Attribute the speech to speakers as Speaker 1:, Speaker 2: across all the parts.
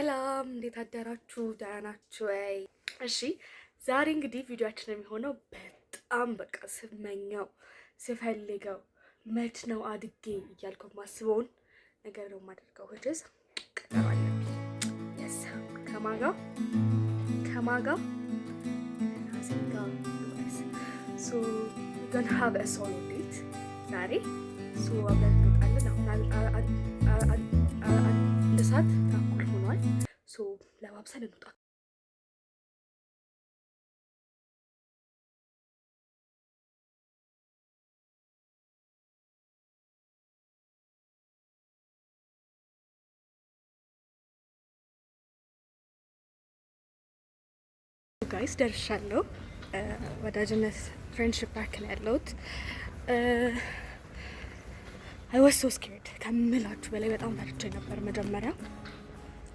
Speaker 1: ሰላም፣ እንዴት አደራችሁ? ደህና ናችሁ ወይ? እሺ፣ ዛሬ እንግዲህ ቪዲዮአችን የሚሆነው በጣም በቃ ስመኘው ስፈልገው መች ነው አድጌ እያልኩ ማስበውን ነገር ነው የማደርገው። Which is ቀጠሮ አለብኝ። Yes፣ ከማጋ ከራሴ ጋር። So gonna have a solo date ዛሬ። So አብረን እንወጣለን። አሁን 1 ሰዓት ተኩል ሆኗል። So ለባብሰን እንውጣ። Guys፣ ደርሻለሁ። ወዳጅነት Friendship Park ነው ያለሁት። I was so scared፣ ከምላችሁ በላይ በጣም ፈርቼ ነበር መጀመሪያ።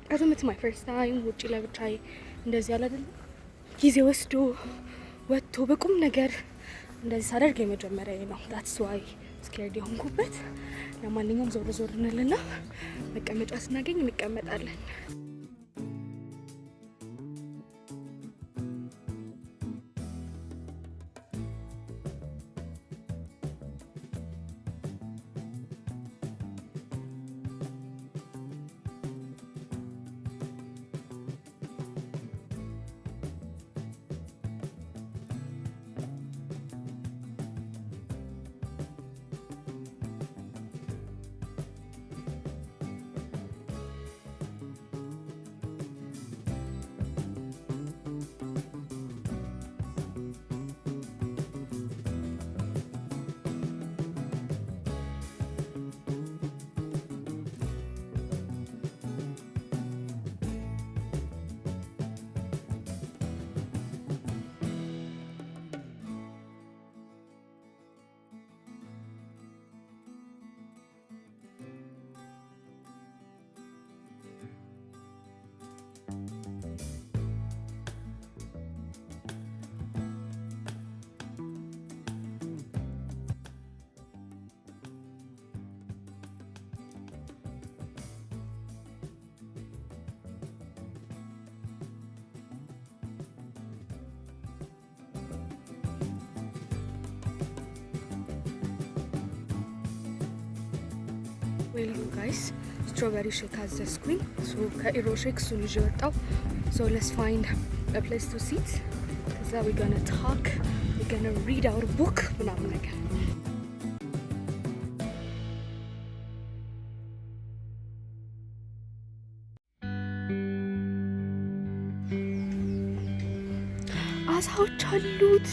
Speaker 1: ምክንያቱም it's my first time ውጭ ለብቻዬ እንደዚህ ያለ አይደለም፣ ጊዜ ወስዶ ወጥቶ በቁም ነገር እንደዚህ ሳደርግ የመጀመሪያ ነው። That's why scared የሆንኩበት። ለማንኛውም ዞር ዞር እንልና መቀመጫ ስናገኝ እንቀመጣለን። Well guys፣ strawberry shake አዘዝኩኝ። ከኢሮ shake እሱን ይዤ ወጣው። So let's find a place to sit። ከዛ we gonna talk, we gonna read our book ምናምን ነገር። አሳዎች አሉት።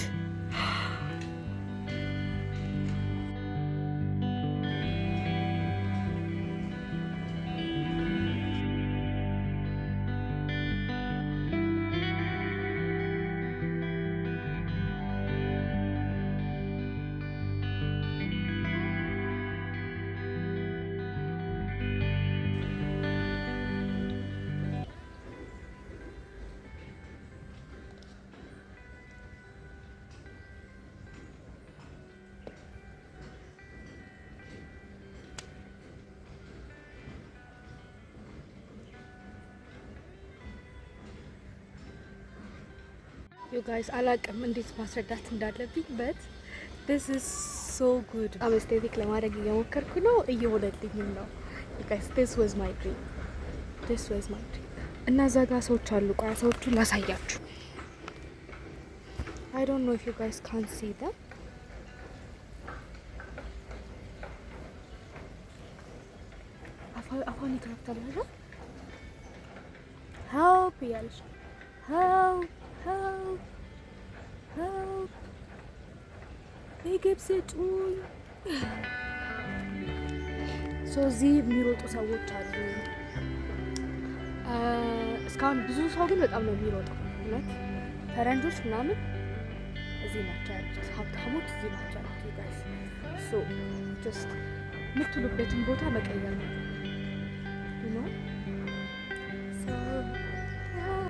Speaker 1: You guys፣ አላቅም እንዴት ማስረዳት እንዳለብኝ፣ but this is so good። በጣም aesthetic ለማድረግ እየሞከርኩ ነው፣ እየሆነልኝም ነው። You guys, this was my dream, this was my dream። እና እዛ ጋ ሰዎች አሉ። ቆይ ሰዎቹን ላሳያችሁ። I don't know if you guys can see them። አፏን ይከፍታል። Help እያለች፣ help, help, help፣ ምግብ ስጡኝ። So እዚህ የሚሮጡ ሰዎች አሉ። እስካሁን ብዙ ሰው ግን በጣም ነው የሚሮጠው። እውነት ፈረንጆች ምናምን እዚህ ናቸው ያሉት፣ ሀብታሞች እዚህ ናቸው ያሉት። Guys, so just የምትውሉበትን ቦታ መቀየር ነው። So yeah.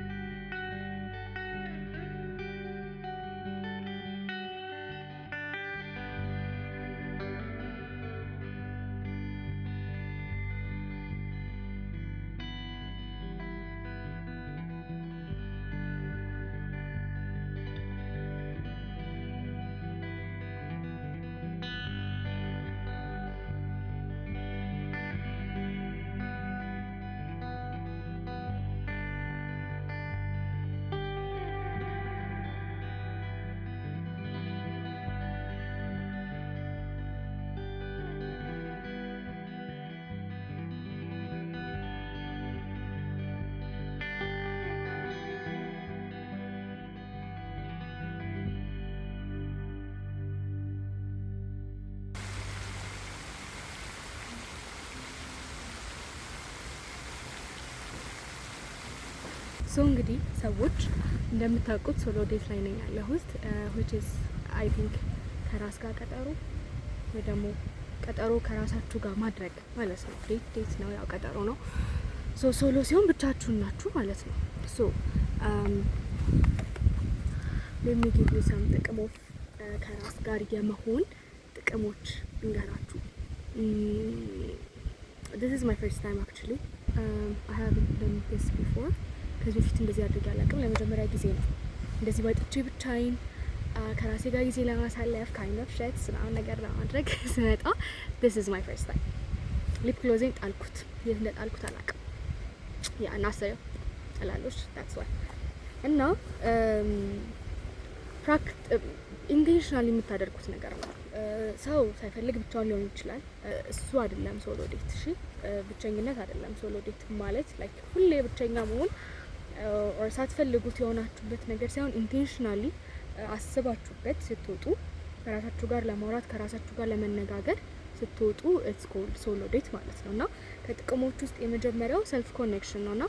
Speaker 1: So እንግዲህ ሰዎች እንደምታውቁት solo date ላይ ነኝ ያለሁት፣ which is I think ከራስ ጋር ቀጠሮ ወይ ደግሞ ቀጠሮ ከራሳችሁ ጋር ማድረግ ማለት ነው። Date date ነው፣ ያው ቀጠሮ ነው። So solo ሲሆን ብቻችሁን ናችሁ ማለት ነው። So let me give you some ጥቅም of ከራስ ጋር የመሆን ጥቅሞች እንገራችሁ። This is my first time, actually. I haven't done this before. ከዚህ በፊት እንደዚህ አድርጌ አላውቅም። ለመጀመሪያ ጊዜ ነው እንደዚህ ወጥቼ ብቻዬን ከራሴ ጋር ጊዜ ለማሳለፍ kind of shit ምናምን ነገር ለማድረግ ስመጣ። This is my first time. Lip gloss ኤን ጣልኩት፣ የት እንደጣልኩት አላውቅም። Yeah, እና አስሬው እላለች፣ that's why። እና intentionally የምታደርጉት ነገር ነው። ሰው ሳይፈልግ ብቻውን ሊሆን ይችላል። እሱ አይደለም solo date። እሺ፣ ብቸኝነት አይደለም solo date ማለት። Like ሁሌ ብቸኛ መሆን or ሳትፈልጉት የሆናችሁበት ነገር ሳይሆን intentionally አስባችሁበት ስትወጡ፣ ከራሳችሁ ጋር ለማውራት፣ ከራሳችሁ ጋር ለመነጋገር ስትወጡ it's called solo date ማለት ነው። እና ከጥቅሞች ውስጥ የመጀመሪያው self connection ነው። እና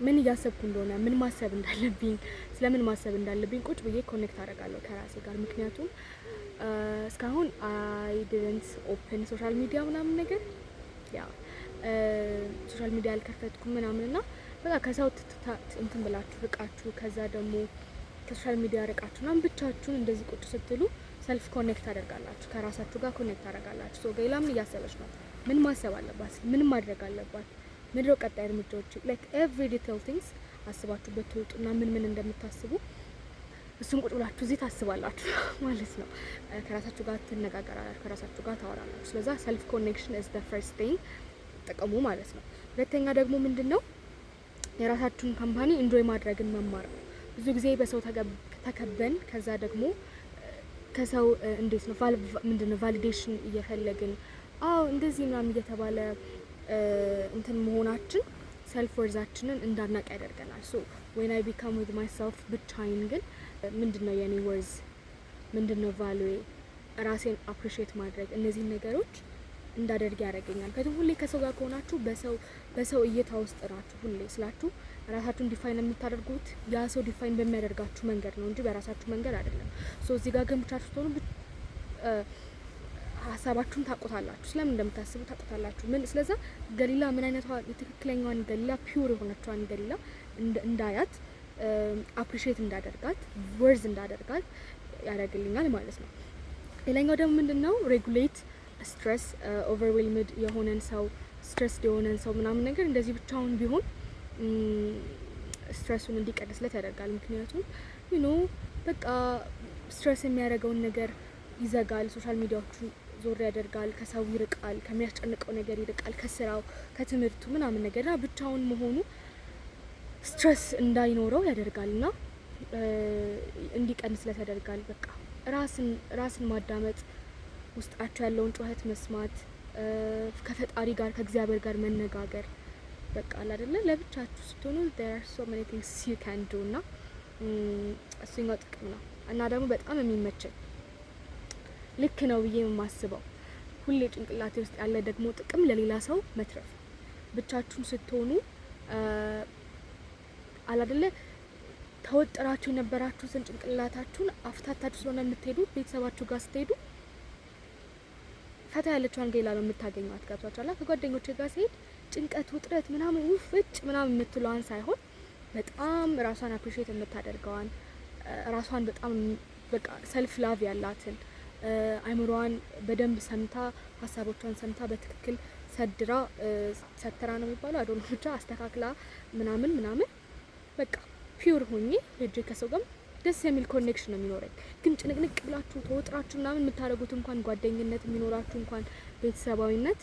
Speaker 1: ምን እያሰብኩ እንደሆነ፣ ምን ማሰብ እንዳለብኝ፣ ስለምን ማሰብ እንዳለብኝ ቁጭ ብዬ connect አደርጋለሁ ከራሴ ጋር። ምክንያቱም እስካሁን I didn't open social media ምናምን ነገር፣ yeah, social media አልከፈትኩም ምናምን። እና በቃ ከሰው እንትን ብላችሁ ርቃችሁ፣ ከዛ ደግሞ ከ social media ርቃችሁ ምናምን ብቻችሁን እንደዚህ ቁጭ ስትሉ self connect ታደርጋላችሁ፣ ከራሳችሁ ጋር connect ታደርጋላችሁ። So ገሊላ ምን እያሰበች ነው? ምን ማሰብ አለባት? ምን ማድረግ አለባት? ምንድነው ቀጣይ እርምጃዎች? Like every detail things አስባችሁበት ትወጡና ምን ምን እንደምታስቡ እሱን ቁጭ ብላችሁ እዚህ ታስባላችሁ ማለት ነው። ከራሳችሁ ጋር ትነጋገራላችሁ፣ ከራሳችሁ ጋር ታወራላችሁ። ስለዛ self connection is the first thing ጥቅሙ ማለት ነው። ሁለተኛ ደግሞ ምንድን ነው? የራሳችሁን company enjoy ማድረግን መማር ነው። ብዙ ጊዜ በሰው ተከበን ከዛ ደግሞ ከሰው እንዴት ነው ምንድን ነው validation እየፈለግን፣ አዎ እንደዚህ ምናምን እየተባለ እንትን መሆናችን self worth ኣችንን እንዳናቅ ያደርገናል። So when I become with myself ብቻዬን ግን ምንድን ነው የኔ worth፣ ምንድን ነው value ዬ፣ ራሴን appreciate ማድረግ፣ እነዚህን ነገሮች እንዳደርግ ያደርገኛል። ምክንያቱም ሁሌ ከሰው ጋር ከሆናችሁ በሰው እይታ ውስጥ ናችሁ። ሁሌ ስላችሁ ራሳችሁን define የምታደርጉት ያ ሰው define በሚያደርጋችሁ መንገድ ነው እንጂ በራሳችሁ መንገድ አይደለም። So እዚህ ጋር ግን ብቻችሁ ስትሆኑ ሀሳባችሁን ታውቁታላችሁ፣ ስለምን እንደምታስቡ ታውቁታላችሁ። ምን ስለዛ ገሊላ ምን አይነቷ የትክክለኛዋን ገሊላ፣ pure የሆነችዋን ገሊላ እንዳያት፣ appreciate እንዳደርጋት፣ worth እንዳደርጋት ያደርግልኛል ማለት ነው። ሌላኛው ደግሞ ምንድን ነው? Regulate stress። Overwhelmed የሆነን ሰው፣ stressed የሆነን ሰው ምናምን ነገር እንደዚህ ብቻውን ቢሆን stress ኡን እንዲቀንስለት ያደርጋል። ምክንያቱም በቃ stress የሚያደርገውን ነገር ይዘጋል፣ social media ዎቹን ዞር ያደርጋል፣ ከሰው ይርቃል፣ ከሚያስጨንቀው ነገር ይርቃል፣ ከስራው፣ ከትምህርቱ ምናምን ነገር። እና ብቻውን መሆኑ stress እንዳይኖረው ያደርጋል እና እንዲቀንስለት ያደርጋል። በቃ ራስን ማዳመጥ፣ ውስጣቸው ያለውን ጩኸት መስማት፣ ከፈጣሪ ጋር፣ ከእግዚአብሔር ጋር መነጋገር፣ በቃ አለ አይደለ ለብቻችሁ ስትሆኑ there are so many things you can do። እና እሱኛው ጥቅም ነው። እና ደግሞ በጣም የሚመቸኝ፣ ልክ ነው ብዬ የማስበው፣ ሁሌ ጭንቅላቴ ውስጥ ያለ ደግሞ ጥቅም ለሌላ ሰው መትረፍ ነው። ብቻችሁን ስትሆኑ አላደለ ተወጥራችሁ የነበራችሁትን ጭንቅላታችሁን አፍታታችሁ ስለሆነ የምትሄዱ፣ ቤተሰባችሁ ጋር ስትሄዱ ፈታ ያለችዋን ገሊላ ነው የምታገኟት። ገብቷችኋል? ከጓደኞቼ ጋር ስሄድ ጭንቀት፣ ውጥረት ምናምን ውፍጭ ምናምን የምትለዋን ሳይሆን በጣም ራሷን appreciate የምታደርገዋን፣ ራሷን በጣም በቃ self love ያላትን፣ አይምሮዋን በደንብ ሰምታ፣ ሀሳቦቿን ሰምታ፣ በትክክል ሰድራ፣ ሰትራ ነው የሚባለው አዶ፣ ብቻ አስተካክላ ምናምን ምናምን በቃ pure ሆኜ ሄጄ ከሰው ጋር ደስ የሚል connection ነው የሚኖረኝ። ግን ጭንቅንቅ ብላችሁ ተወጥራችሁ ምናምን የምታደርጉት እንኳን ጓደኝነት የሚኖራችሁ እንኳን ቤተሰባዊነት፣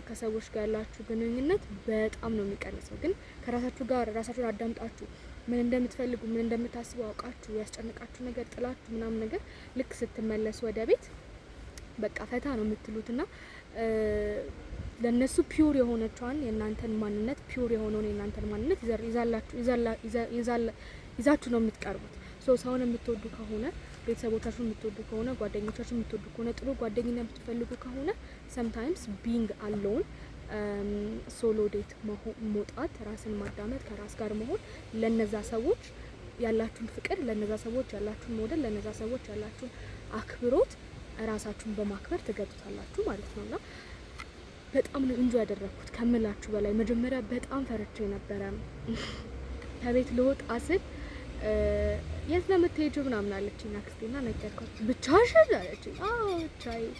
Speaker 1: ከሰዎች ጋር ያላችሁ ግንኙነት በጣም ነው የሚቀንሰው። ግን ከራሳችሁ ጋር ራሳችሁን አዳምጣችሁ፣ ምን እንደምትፈልጉ፣ ምን እንደምታስቡ አውቃችሁ፣ ያስጨንቃችሁ ነገር ጥላችሁ ምናምን ነገር ልክ ስትመለሱ ወደ ቤት በቃ ፈታ ነው የምትሉት። እና ለእነሱ pure የሆነችዋን የእናንተን ማንነት፣ pure የሆነውን የእናንተን ማንነት ይዛችሁ ነው የምትቀርቡት። So ሰውን የምትወዱ ከሆነ፣ ቤተሰቦቻችሁን የምትወዱ ከሆነ፣ ጓደኞቻችሁን የምትወዱ ከሆነ፣ ጥሩ ጓደኝነት የምትፈልጉ ከሆነ sometimes being alone Solo date መውጣት፣ ራስን ማዳመጥ፣ ከራስ ጋር መሆን፣ ለነዛ ሰዎች ያላችሁን ፍቅር፣ ለነዛ ሰዎች ያላችሁን መውደድ፣ ለነዛ ሰዎች ያላችሁን አክብሮት ራሳችሁን በማክበር ትገልጡታላችሁ ማለት ነው። እና በጣም ነው enjoy ያደረግኩት ከምላችሁ በላይ። መጀመሪያ በጣም ፈርቼ ነበረ። ከቤት ልወጣ ስል የት ነው የምትሄጂው ምናምን አለችኝ አክስቴና ነገርኳት። ብቻሽን አለችኝ። አዎ ብቻዬን።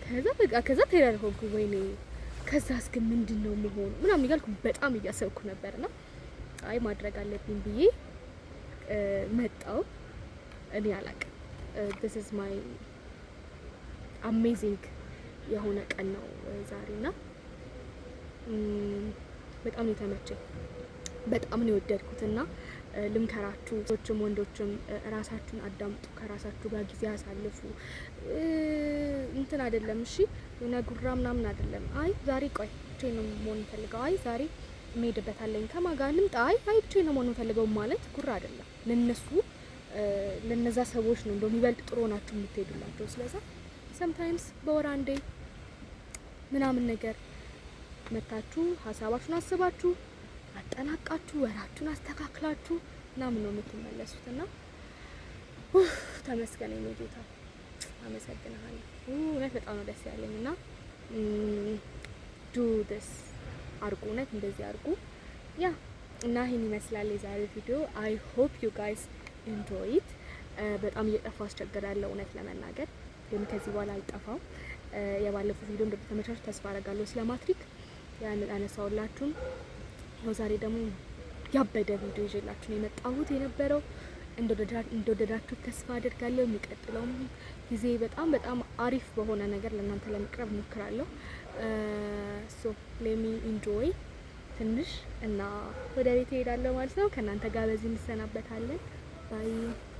Speaker 1: ከዛ በቃ ከዛ terror ሆንኩ። ወይኔ ከዛ እስኪ ምንድን ነው መሆኑ ምናምን እያልኩ በጣም እያሰብኩ ነበርና አይ ማድረግ አለብኝ ብዬ መጣው። እኔ አላቅም፣ this is my amazing የሆነ ቀን ነው ዛሬ እና በጣም ነው የተመቸኝ። በጣም ነው የወደድኩት እና ልምከራችሁ፣ ሴቶችም ወንዶችም ራሳችሁን አዳምጡ፣ ከራሳችሁ ጋር ጊዜ አሳልፉ። እንትን አይደለም፣ እሺ፣ የሆነ ጉራ ምናምን አይደለም። አይ ዛሬ ቆይ ብቻዬን ነው መሆን የምፈልገው፣ አይ ዛሬ የምሄድበት አለኝ፣ ከማን ጋር ልምጣ፣ አይ አይ ብቻዬን ነው መሆን የምፈልገው ማለት ጉራ አይደለም። ለነሱ ለነዛ ሰዎች ነው እንደውም ይበልጥ ጥሩ ናቸው የምትሄዱላቸው። ስለዛ sometimes በወር አንዴ ምናምን ነገር መታችሁ ሀሳባችሁን አስባችሁ አጠናቃችሁ ወራችሁን አስተካክላችሁ ምናምን ነው የምትመለሱት። እና ተመስገን የኔ ጌታ፣ አመሰግንሃለሁ። እውነት በጣም ነው ደስ ያለኝ። እና do this፣ አርጉ፣ እውነት እንደዚህ አርጉ። Yeah፣ እና ይህን ይመስላል የዛሬ ቪዲዮ። I hope you guys enjoy it። በጣም እየጠፋ አስቸግራለሁ እውነት ለመናገር፣ ግን ከዚህ በኋላ አልጠፋም። የባለፈው ቪዲዮ እንደተመቻችሁ ተስፋ አረጋለሁ። ስለ ማትሪክ ያን ያነሳውላችሁም ይኸው ዛሬ ደግሞ ያበደ ቪዲዮ ይዤላችሁ ነው የመጣሁት የነበረው። እንደወደዳችሁ ተስፋ አድርጋለሁ። የሚቀጥለውም ጊዜ በጣም በጣም አሪፍ በሆነ ነገር ለእናንተ ለመቅረብ እሞክራለሁ። So let me enjoy ትንሽ እና ወደ ቤት እሄዳለሁ ማለት ነው። ከእናንተ ጋር በዚህ እንሰናበታለን። Bye.